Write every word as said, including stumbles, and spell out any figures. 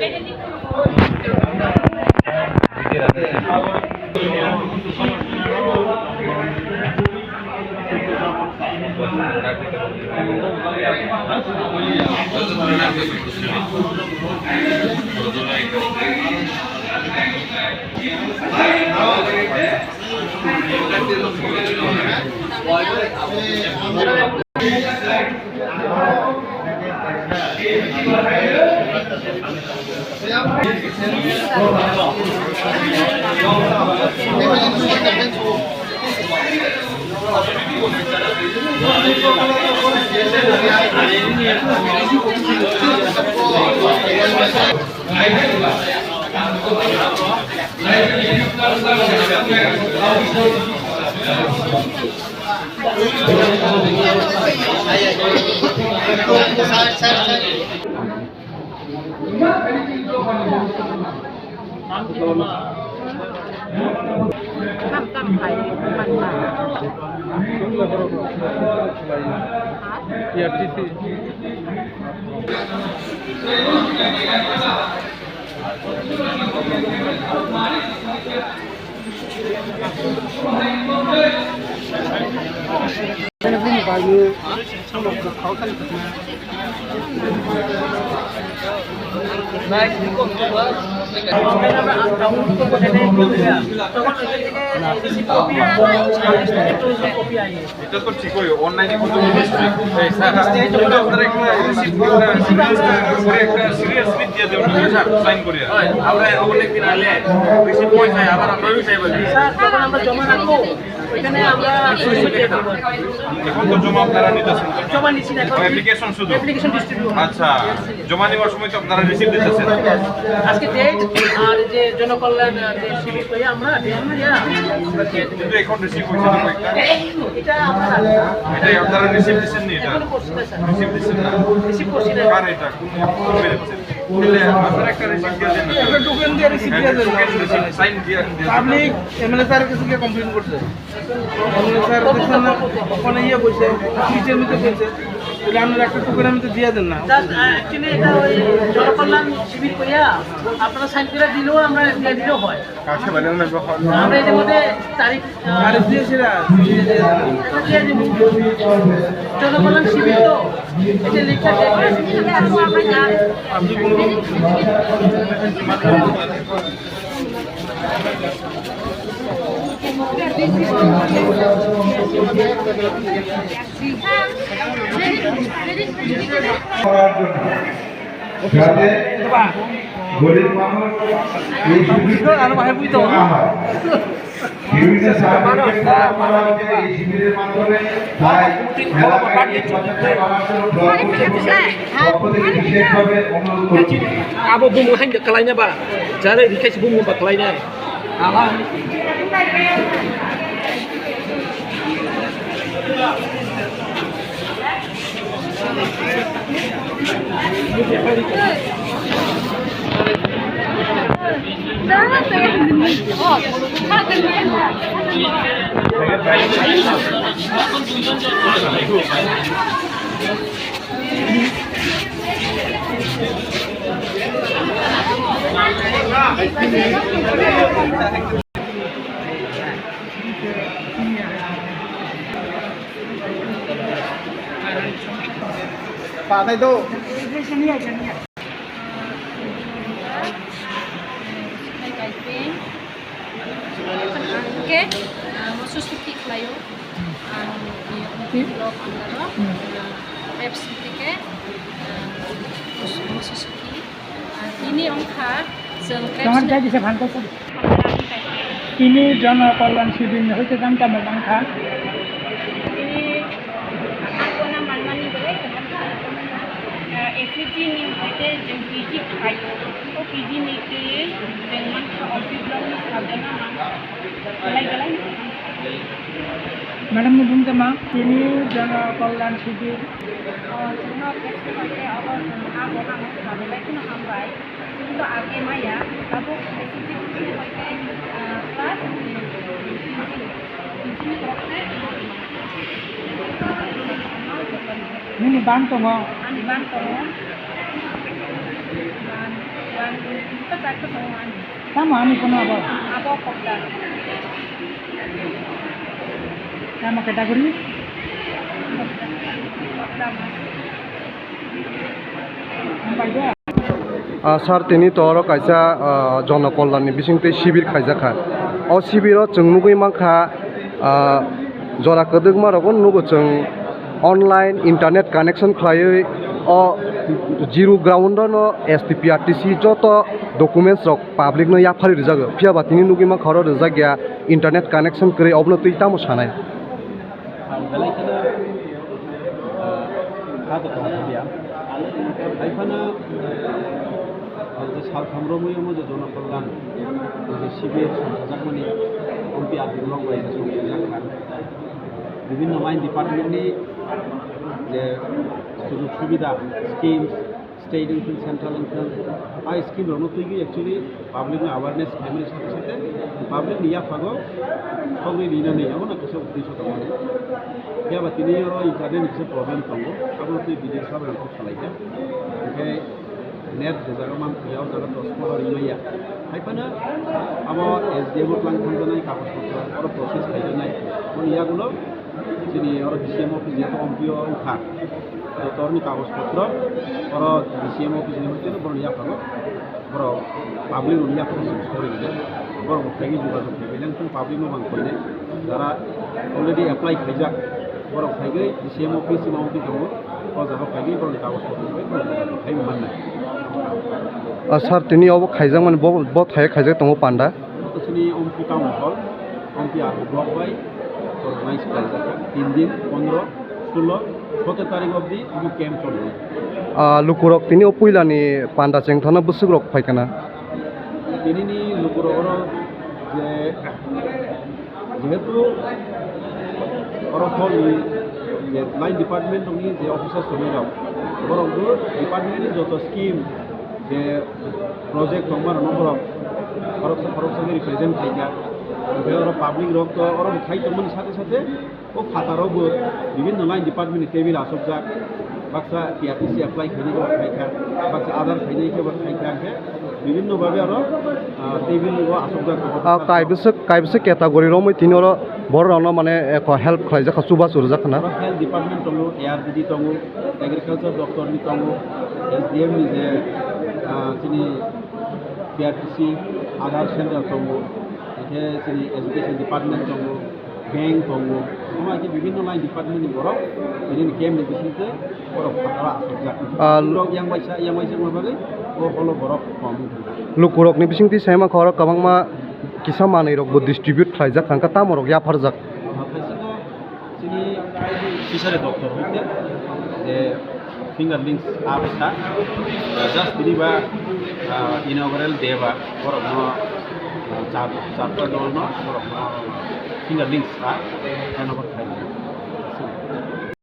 এটা তো ঠিকই, অনলাইনে কত রিসিপ্ট। এই স্যার, আপনারা একটা রিসিপ্ট, একটা সিরিয়াল স্লিপ দিয়ে দেবেন, স্যার, সাইন করিয়া। আমরা অনেক দিন আগে রিসিপ্ট কই চাই, আবার আমরাও চাই বলি। স্যার, যখন আমরা জমা রাখবো, ওইখানে আমরা এখন তো জমা আপনারা নিতেছেন। জমা নিচ্ছি না, এখন অ্যাপ্লিকেশন শুধু। Application distribute. আচ্ছা, জমা নেওয়ার সময় তো আপনারা রিসিপ্ট দিতেছেন। আজকে ডেট আর যে জনকল্যাণ, আহ, যে শিবির তো আমরা, যে আমরা ইয়া। কিন্তু এখন রিসিভ হয়েছে না কয়েকটা? এটা আমরা এটা আপনারা রিসিভ দিচ্ছেন নি এটা? এখনো করছি না, স্যার। রিসিভ দিচ্ছেন না? রিসিভ করছি না। কার এটা? কোন, কোন বেরোচ্ছে? তাহলে আপনারা একটা রিসিভ দিয়ে দেন না। একটা টোকেন দিয়ে রিসিভ দিয়ে দেন। টোকেন রিসিভ, সাইন দিয়ে, দিয়ে দেন। পাবলিক এমএলএ স্যারের কাছে গিয়ে কমপ্লেন করছে। এমএলএ স্যার দেখছেন না? ওখানে ইয়ে বলছে, নিচের মধ্যে বলছে। তাহলে আপনারা একটা টোকেন আমি তো দিয়ে দেন না। স্যার, আহ, actually এটা ওই জনকল্যাণ শিবির কইয়া আপনারা সাইন করে দিলেও আমরা দিয়ে দিলেও হয়। কাছে বানানো না, আমরা এটার মধ্যে তারিখ, আহ, তারিখ দিয়েছি না। এটা দিয়ে দিব। জনকল্যাণ শিবির তো, এটা লেখা দেখবেন। আপনি কোনো করার জন্য। যাতে গরিব মানুষ এই সুযোগ না হয়। বিভিন্ন সাহায্য করা হচ্ছে এই শিবিরের মাধ্যমে। তাই এলাকায় এই সচেতনতা বাড়ার জন্য ব্লক কর্তৃপক্ষের পক্ষ থেকে বিশেষভাবে অনুরোধ করছি। Abo bumo hai kalaina ba, jare rikhaisi bumo ba kalaina. Ala. Patay do. Hwnkhe, ah, moso suki khlaio. Ang, eh, block under o, ah, apps tike, ah, moso, moso suki. Ah, ini wngkha, chwng apps. Tini Jana Kalyan Shibir ni hoite jang tamo wngkha. Tini ang kono manmani bagwi, ah, S H G ni hoite jwng P G khlaio. O P G ni twi jwng mankha O P block ni sabjana mang. Belai belai. Madam ni bung tama, tini Jana Kalyan Shibir. O, chwngno apps ni hoite abo chwng abo nang belai kheno hambai. Chwngno age maya, tabuk S H G ni hoite, ah, class, P G ni borok se. Nini bang tongo? Ani bang tongo. Bang, Tamo ani kono abo? Abo kobda. Tamo category? Kobda mas. Ah, sir, tini to oro kaisa, ah, jono kollan ni bising tei sibir khaijak kha. O sibiro chwng nugwi mankha, ah, jora kwdwkma rogo nugo chwng online internet connection khlaiwi o zero ground no S T P R T C joto documents rok public no yapharwi rwjago. Phiya ba tini nugwi mankha oro rwjak ya internet connection kwrwi, obono twi tamo sanai? Ang belai kheno, ah, kha to tong phiya. Hai phano, ah, je saltham romwi omo je jono kollan, je sibir songchajakmani ompi ati blok bai je songchajak kha. Bibhinno line department ni je sujog subida, schemes, state wngthun, central wngthun, a scheme rokno twiwi actually public no awareness khlaimani sate sate public ni yaphago sogwi rinani, amo no kisa uddesho tongmani. Phiya ba tini oro internet ni kisa problem tongo, abono twi B D O sabo rok salaikha. Hinkhe net je jaga man phiya, o jaga dos pondro ring maya. Hai phano abo S D M o twlang thangjanai kagoj potro, oro process khaijaknai. Aboni yagulo chini oro D C M office jeto ompi o wngkha. Joto oroni kagoj potro oro D C M office ni hoiteno borokni yaphago borok public rokni yaphago chwng sori rwdi. Borok bo phaigwi jogajog khlaiwi lengthung public no bang koinai. Jara already apply khaijak borok phaigwi D C M office ni mount tongo. O jaga phaigwi borokni kagoj potro bai borok jogajog khaiwi mannai. Ah, sir, tini obo khaijakmani bo, bo thai khaijak tongo panda? Chini ompi town hall, ompi R D block bai organize khlaijak tin din, pondro, sulo, sotero tarik obdi omo camp choli. Ah, lukurok tini o puilani panda chengthana bwswk rok phaikana? Tinini lukurok oro je, jehetu oro hall ni je line department rokni je officers tongnai rok, borok bo department ni joto scheme je project tongma rokno borok khoroksa khoroksa khe represent khaikha. Hwnkhe oro public rok to oro bo khai tongmani sate sate o phataro bo bibhinno line department ni table achukjak, baksa P R T C apply khainai khe bo khaikha, baksa Aadhaar khainai khe bo khaikha, hwnkhe bibhinno bhabe oro, ah, table o achukjak. Ah, kaibwswk, kaibwswk category romwi tini oro borok rokno mane eko help khlaijak kha, chubachu rwjak khna. Oro health department tongo, A R D D tongo, agriculture doptor ni tongo, S D M ni je, ah, chini P R T C, Aadhaar center tongo, hwnkhe chini education department tongo, bank tongo, omo hai khe bibhinno line department ni borok nini camp ni bisingtwi borok phataro achukjak. Ah, borok yang baisa, yang baisa wngma bagwi o holo borok kom wng thangkha. Lukurokni bisingtwi sai mankha oro kwbangma kisa manwi rokbo distribute khlaijak thangkha, tamo rok yapharjak. Kaisa khe chini fishery doctor hoite je fingerlings abo sa, just tini ba, ah, inaugural day ba borokno, ah, char, charta dolno borokno fingerlings sa, ano bo khlai.